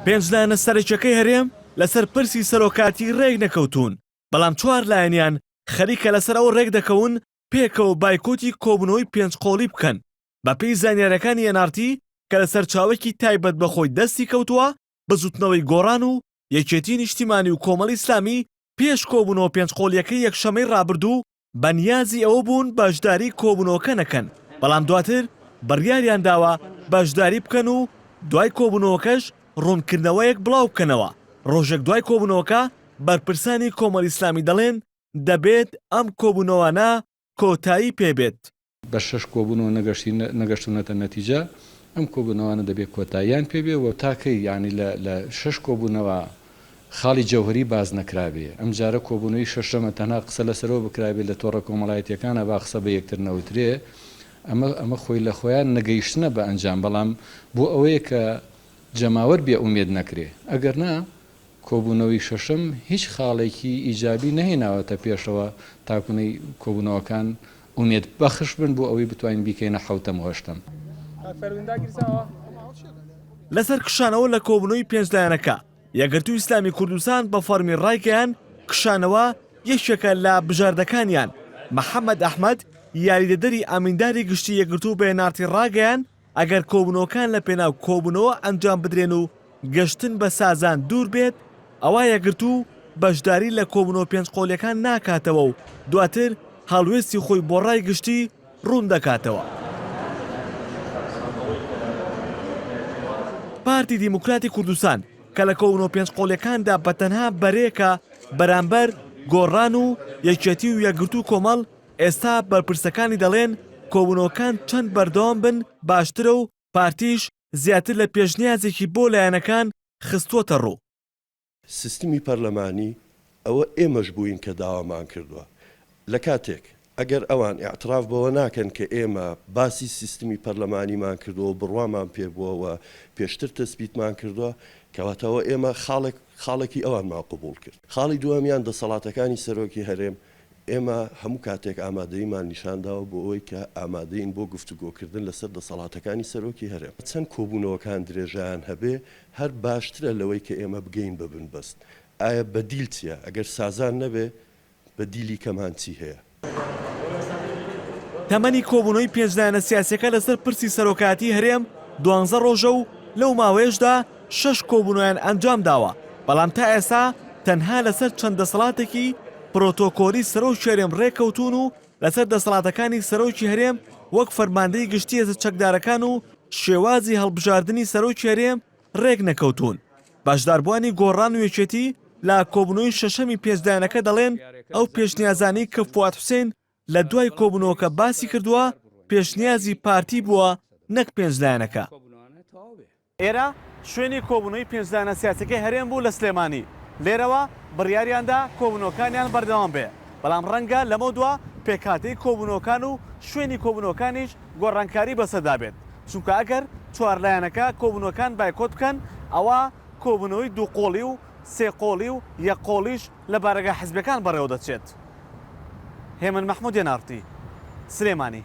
پێنج لایەنە سەرەکیەکەی هەرێم لەسەر پرسی سەرۆکاتی رێک نەکەوتوون، بەڵام چوار لایەنیان خەریکە لەسەر ئەوە رێک دەکەون پێکەوە بایکۆتی کۆبوونەوەی پێنج قۆڵی بکەن. بەپێی زانیاریەکانی nrt کە لە سەرچاوەیەکی تایبەت بە خۆی دەستی کەوتووە، بزوتنەوەی گۆڕان و یەکێتی نیشتیمانی و کۆمەڵی ئیسلامی پێش کۆبوونەوە پێنج قۆڵیەکەی یەکشەمەی رابردوو بە نیازی ئەوە بوون بەشداری کۆبوونەوەکە نەکەن، بەڵام دواتر بڕیاریان داوە بەشداری بکەن و دوای کۆبوونەوەکەش روونکردنەوەیەک بڵاو بکەنەوە. رۆژێک دوای کۆبوونەوەکە بەرپرسانی کۆمەڵی ئیسلامی دەڵێن، دەبێت ئەم کۆبوونەوانە کۆتایی پێبێت. بە شەش کۆبوونەوە نەگەشتین نەگەشتوونەتە نەتیجە، ئەم کۆبوونەوانە دەبێ کۆتاییان پێ بێ و تا کەی یانی لە لە شەش کۆبوونەوە خاڵی جەوهەری باس نەکرابێ، ئەم جارە کۆبوونەوەی شەشەمە تەنها قسە لەسەرەوە بکرابێ لە تۆڕە کۆمەڵایەتییەکانا با قسە بە یەکتر نەوترێ، ئەمە ئەمە خۆی لە خۆیان نەگەیشتنە بە ئەنجام، بەڵام بۆ ئەوەیە کە جەماوەر بێ ئومێد نەکرێ، ئەگەر نا کۆبوونەوەی شەشەم هیچ خاڵێکی ئیجابی نەهێناوەتە پێشەوە تاکونەی کۆبوونەوەکان ئومێد بەخش بن بۆ ئەوەی بتوانین بیکەینە حەوتەم و هەشتەم. لەسەر کشانەوە لە کۆبوونەوەی پێنج لایەنەکە، یەکگرتووی ئیسلامی کوردستان بە فەڕمی ڕایگەیاند، کشانەوە یەکێکە لە بژاردەکانیان. محەمەد ئەحمەد، یاریدەدەری ئەمینداری گشتی یەکگرتوو بە nrt ڕاگەیاند، ئەگەر کۆبوونەوەکان لە پێناو کۆبوونەوە ئەنجام بدرێن و گەشتن بە سازان دوور بێت، ئەوا یەکگرتوو بەشداری لە کۆبوونەوە پێنجقۆڵییەکان ناکاتەوە و دواتر هەڵوێستی خۆی بۆ ڕای گشتی ڕوون دەکاتەوە. پارتی دیموکراتی کوردستان کە لە کۆبوونەوە پێنجقۆڵییەکاندا بە تەنها بەرەیەکە بەرامبەر گۆڕان و یەکێتی و یەکگرتوو و کۆمەڵ، ئێستا بەرپرسەکانی دەڵێن کۆبوونەوەکان چەند بەردەوام بن باشترە و پارتیش زیاتر لە پێشنیازێکی بۆ لایەنەکان خستووەتە ڕوو. سیستمی پەرلەمانی ئەوە ئێمەش بووین کە داوامان کردووە. لە کاتێک ئەگەر ئەوان ئیعتراف بەوە ناکەن کە ئێمە باسی سیستمی پەرلەمانیمان کردووە و بڕوامان پێ بووە و پێشتر تەسبیتمان کردووە، کەواتە ئەوە ئێمە خاڵێک خاڵێکی ئەوانمان قبووڵ کرد. خاڵی دووەمیان دەسەڵاتەکانی سەرۆکی هەرێم ئێمە هەموو کاتێک ئامادەییمان نیشانداوە بۆ ئەوەی کە ئامادەین بۆ گفتوگۆکردن لەسەر دەسەڵاتەکانی سەرۆکی هەرێم. چەند کۆبوونەوەکان درێژەیان هەبێ هەر باشترە لەوەی کە ئێمە بگەین بە بنبەست. ئایا بەدیل چیە؟ ئەگەر سازان نەبێ بەدیلی کەمان چی هەیە؟ تەمەنی کۆبوونەوەی پێنج لایەنە سیاسیەکە لەسەر پرسی سەرۆکایەتی هەرێم دوانزە ڕۆژە و لەو ماوەیەشدا شەش کۆبوونەوەیان ئەنجامداوە، بەڵام تا ئێستا تەنها لەسەر چەند دەسەڵاتێکی پرۆتۆکۆلی سەرۆکی هەرێم رێککەوتوون و لەسەر دەسەڵاتەکانی سەرۆکی هەرێم وەک فەرماندەی گشتی هێزە چەکدارەکان و شێوازی هەڵبژاردنی سەرۆکی هەرێم رێکنەکەوتوون. بەشداربووانی گۆڕان و یەکێتی لە کۆبوونەوەی شەشەمی پێنج لایەنەکە دەڵێن، ئەو پێشنیازانەی کە فواد حوسێن لە دوای کۆبوونەوەکە باسی کردووە، پێشنیازی پارتی بووە نەک پێنج لایەنەکە. ئێرە شوێنی کۆبوونەوەی پێنج لایەنە سیاسیەکەی هەرێم بوو لە سلێمانی، لێرەوە بڕیاریاندا کۆبوونەوەکانیان بەردەوام بێ، بەڵام ڕەنگە لەمەودوا پێکهاتەی کۆبوونەوەکان و شوێنی کۆبوونەوەکانیش گۆڕانکاری بەسەردا بێت، چونکە ئەگەر چوار لایەنەکە کۆبوونەوەکان بایکۆت بکەن، ئەوا کۆبوونەوەی دوو قۆڵی و سێ قۆڵی و یەک قۆڵیش لە بارەگا حزبیەکان بەڕێوەدەچێت. هێمن مەحمود nrt، سلێمانی.